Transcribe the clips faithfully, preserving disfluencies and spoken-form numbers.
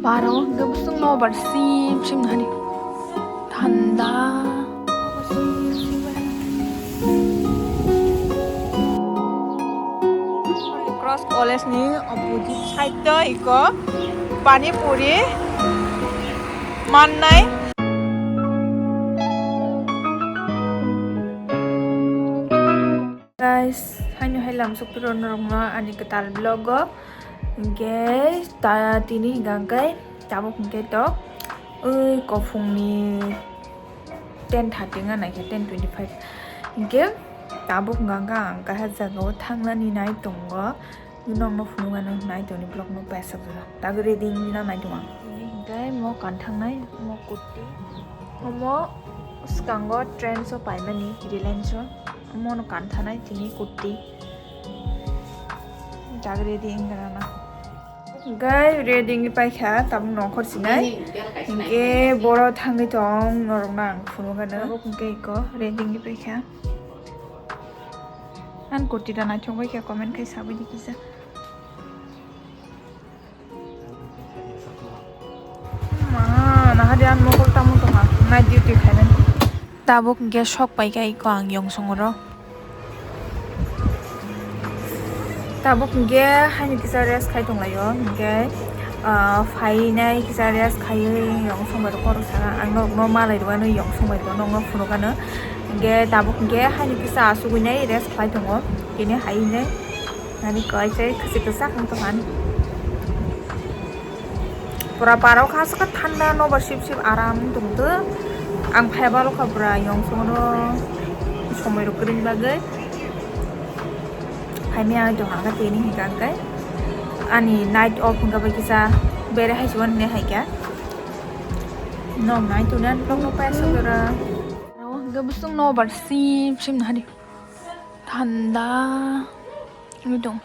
Aro hwnkhe bwswk nobar sim sim nani thanda. Cross College ni opposite side o iko pani puri mannai. Guys, haino hai lam sokpiro norokno ani kwtal vlog o. Hwnkhe ta tini hwnkha hwnkhe tabuk hwnkhe to ui kophungni ten thirty wngna naikhe, ten twenty five. Hwnkhe tabuk hwnkha hwnkha ang kaisa jagao thangnani nai tongo. Nokno phunuknani nai tongni vlog no paisa jora. Tabuk ready wngna nai tongo ang. Tini hwnkhe mo kan thangnai, mo kurti. Omo swkango trends o paimani, Reliance o. Omono kan thanai tini kurti. Tabuk ready wngna na. Hwnkhe ready wngwi paikha, tabuk nongkhor sinai. Hwnkhe boro thangwi tong, norokno ang phunukgano. Tabuk hwnkhe iko ready wngwi paikha. Ang kurti da naithok bai khe comment khai sabai di kisa. Ma, nahadi ang mokol tamo tongma, night duty khainani. Tabuk hwnkhe sok paikha iko ang yongsong oro. Tabuk hwnkhe haini kisa rest khai tonglaio, hwnkhe, ah, phainai kisa rest khaiwi yongsong bai rw korok saka ang norokno malai rwano yongsong bai rw nokno phunukgano. Hwnkhe tabuk hwnkhe haini kisa asugwinai rest khlai tongo, tini hai hinwi nani kaisa kwchwk kwchak wng tongmani. Pura parok aswk thanda, nobar sip sip aram tongtw. Ang phaiba lokha pura yongsong no somoi rok kwrwini bagwi. Phaimaya tong ang khe tini hwnkha hwnkhe ani night off hwnkha bai kisa bere hai se uanini hai khe. Nok nai tongna nok no paisa jora. Aro hwnkhe bwswk nobar sip sip nahadi. Thanda wngwi tong.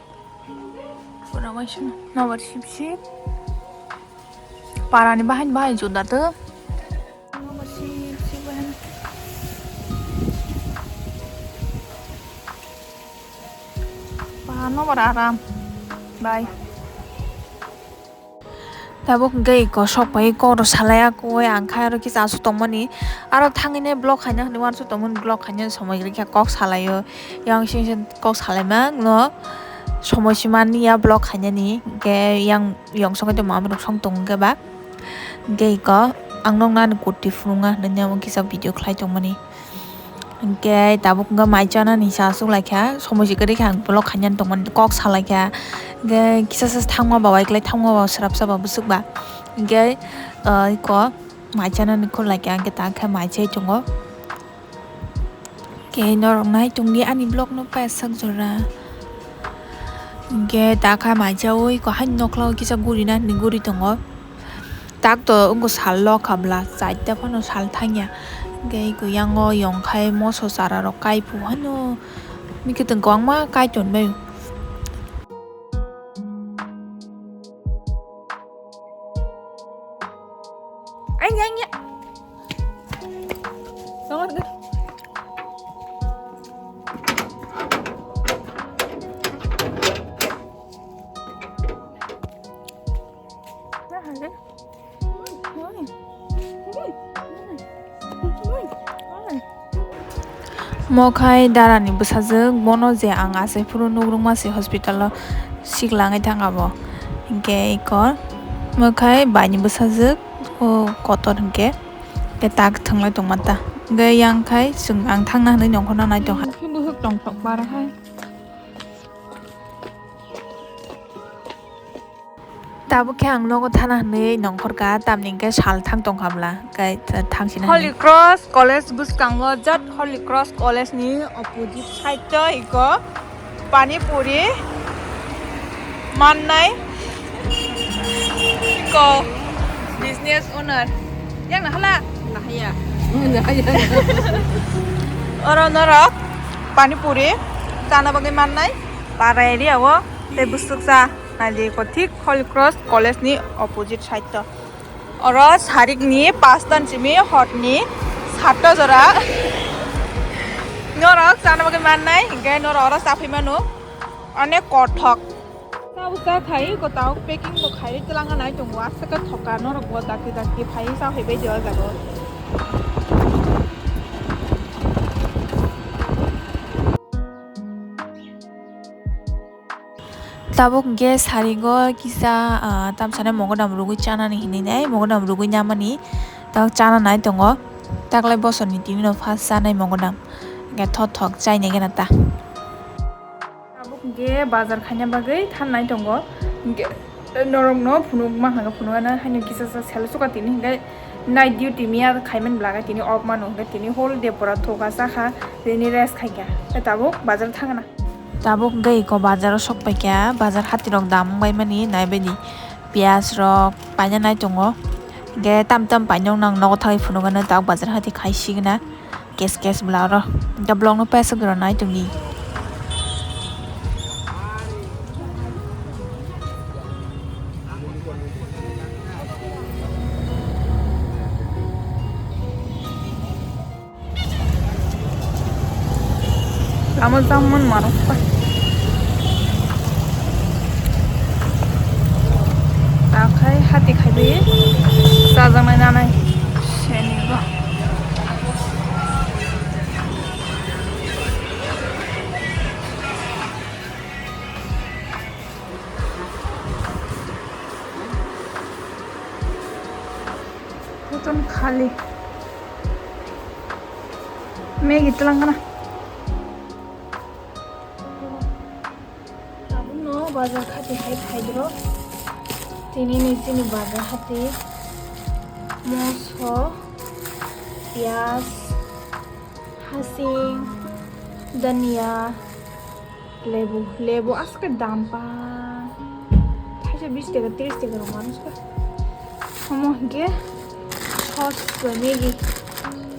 Pura waisa nobar sip sip. Parani bahai bahai juda to. Nobar sip sip bahai. Pa nobar aram. Bye. Tabuk hwnkhe iko sok pai kok rw salai ya koi ang khai aro kisa aswk tongmani aro thangwi nai vlog khaina hinwi uansuk tongmani vlog khaina somoi kwrwi khe kok salai o yang sing sing kok salai ma no somoi se man ya vlog khainani hwnkhe yang yongsong khe tongma borok song tong hwnkhe ba hwnkhe iko ang nokno ani kurti phunukna hinwi omo kisa video khlai tongmani. Hwnkhe tabuk wngkha mai chanani se aswk laikha, somoi se kwrwi khe ang vlog khainani tongmani kok salaikha. Hwnkhe kisa se thangma ba waiklai thangma ba swrapsa ba bwswk ba. Hwnkhe, ah, iko mai chanani khorlaikha, hwnkhe takhe mai chai tongo. Hwnkhe norok nai tongdi ani vlog no paisa jora. Hwnkhe takha mai chaui iko haino nokhlao kisa gurina hinwi guri tongo. Tak to wngkha sal lokha bwla, chaita phano sal thangya. Hwnkhe iko yango yongkhai moso chara rok kai phu hano. Mikhe tong kwbangma kai tonbai. Ai, ai, ai. Mo khai darani bwsajwk, bono je ang achai phuru nukrwngma se hospital o sikla wngwi thang abo. Hinkhe ikor mo khai baini bwsajwk o kotor hinkhe, hinkhe tak thwnglai tongma ta. Hinkhe yang khai chwng ang thangna hinwi nongkhorno nai tongkha. Buhuk tongthok bar hai. Tabuk khe ang nogo thana hinwi nongkhorkha, tamni hwnkhe sal thang tongkha bwla, hwnkhe thang sina Holy hinwi. Cross College bwskango jat Holy Cross College ni opposite side o iko pani puri mannai iko business owner. Yang nahla? Nahaya. Nahaya. Oro norok pani puri chana bagwi mannai para area o tei bwswk cha. Naidi eko thik Holy Cross College ni opposite side o. Oro sarik ni pasta ni simi hor ni satta jora. Norok chana bagwi mannai, hinkhe norok oro chaphai mano. Onek kothok. Abo cha khai ko tao packing bo khai twlang nai tongo, aswk khe thoka norok bo dakti dakti phai cha phai bai di o jaga o. Tabuk hwnkhe saringo kisa, ah, tamsane mogodam rwgwi chanani hinwi nai, mogodam rwgwi namani tabuk chana nai tongo. Taklai bosorni tini no first chanai mogodam, hwnkhe thothok chainai gana ta. Tabuk hwnkhe bazar khaina bagwi thangnai tongo. Hwnkhe norokno phunukma hwnka phunukgana haino kisa sa selo suka tini hwnkhe night duty miya khaimani blaga tini off mano hwnkhe tini whole day pura thoka chakha tini rest khaikha. Tei tabuk bazar thangna. Tabuk hwnkhe eko bazaro sokpaikha, bazar hatirok dam wngbaimani naibaidi piyaj rok paina nai tongo. Hwnkhe tam tam painokno ang nogo thangwi phunukgana tabuk bazar hati khaisigna. Kes kes bla oro. Hwnkhe vlog no paisa gura nai tongdi. Lama jammani marok pa. Takhai hati khaibai chajaknai nanai senigo. Hoton khali. Maggie tlang kana. Tabukno bazar hati hai phaidro. Tini ni chini bazar hati. Moso, piyaj, hasing, dania, lebu, lebu aswk dam pa. Thaisa bish taka, trish taka rok mano ska. Omo hwnkhe sauce bai Maggie.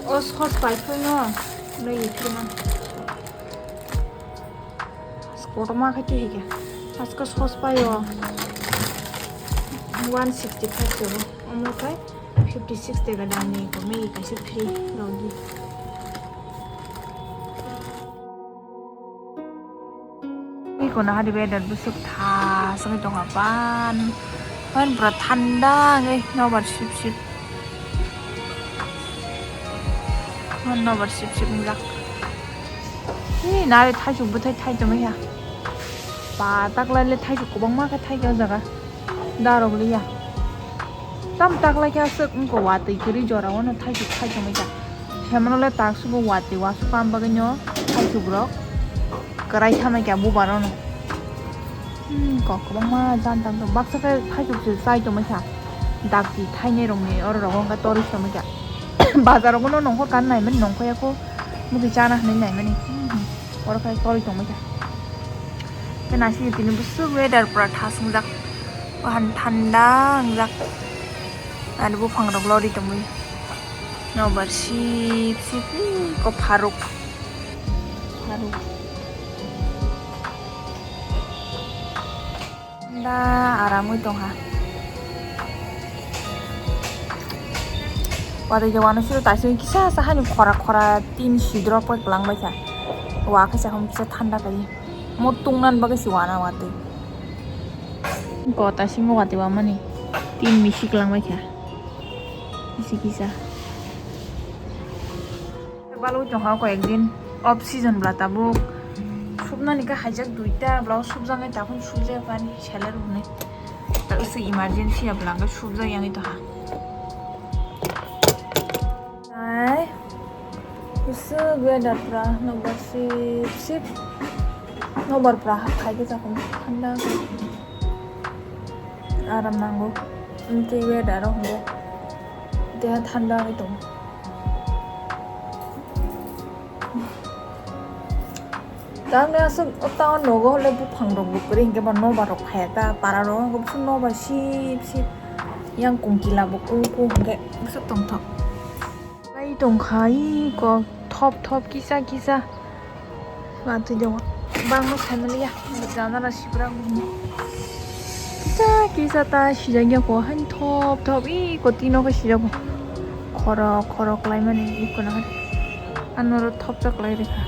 O sauce bai phano Maggie khwlwma. Kotorma khe twi hwnkhe. Aska sauce pai o one sixty five tebo. Omo khe fifty six taka damni ko Maggie kaisa free rw di. Iko na hari weather bwswk tha swngwi tongkha ban. Ban pura thanda wngwi nobar sip sip. Nobar sip sip wngjak. Ee, nare thaisuk bwthai thai tongmani ha. Ba, taklai le thaisuk kwbangma khe thai khe o jaga. Darok liya. Tam taklai khe aswk wngkha watwi kwrwi jora o no thaisuk thai tongmani kha. Hemano le tak subo watwi wasuk kam bagwi no thaisuk rok kwrai thamai kha bubar o no. Hmm, kok kwbangma jang tang tong. Baksa khe thaisuk se chai tongmani kha. Dakti thainai rokni oro rogo wngkha torwi se tongmani kha. Bazar rogo no nongkhor kan naimani nongkhor ya kho. Mugi chana hinwi naimani. Hmm, hmm. Oro khe torwi tongmani kha. Khe naising tini bwswk weather pura thas wngjak. Bahan thanda wngjak. Ani buphang rok lori tongwi. Nobar sip sip ko pharuk. Pharuk. Da aramwi tongha. Watwi je wano siro taising kisa sa hani khora khora tin sidrok pai kwlang bai kha. Wa khe sa hum kisa thanda kai. Mo tungnan bagwi si wana watwi. Ko taising watwi wamani tin misi kwlang bai kha. Kisa kisa. Balwi tongkha koi ekdin off season bla tabuk. Subnani khe haijak duita bla o subjaknai takhun subjak ani salary hwnwi. Ta usi emergency ya bla khe subjak yangwi tongkha. Ai. Usuk weather pura nobar sip sip. Nobar pura hak khai khe jakhung thanda. Aram nango. Tei weather o hwnde. Deha thanda wngwi tongo. Tamni aswk o town nogo hole buphang rok bo kwrwi hinkhe ba nobar rok phaiya ta para rok hinkhe bwswk nobar sip sip yang kongkila bo kung kung hinkhe bwswk tongthok. Lai tongkha iko thop thop kisa kisa. Watwi de bangno saimaliya. Janala sibra gumni. Kisa kisa ta sijak ya ko han thop thop iko tino khe sijak bo. Khorok khorok laimani iko na. Anoro thop thop lai rekha.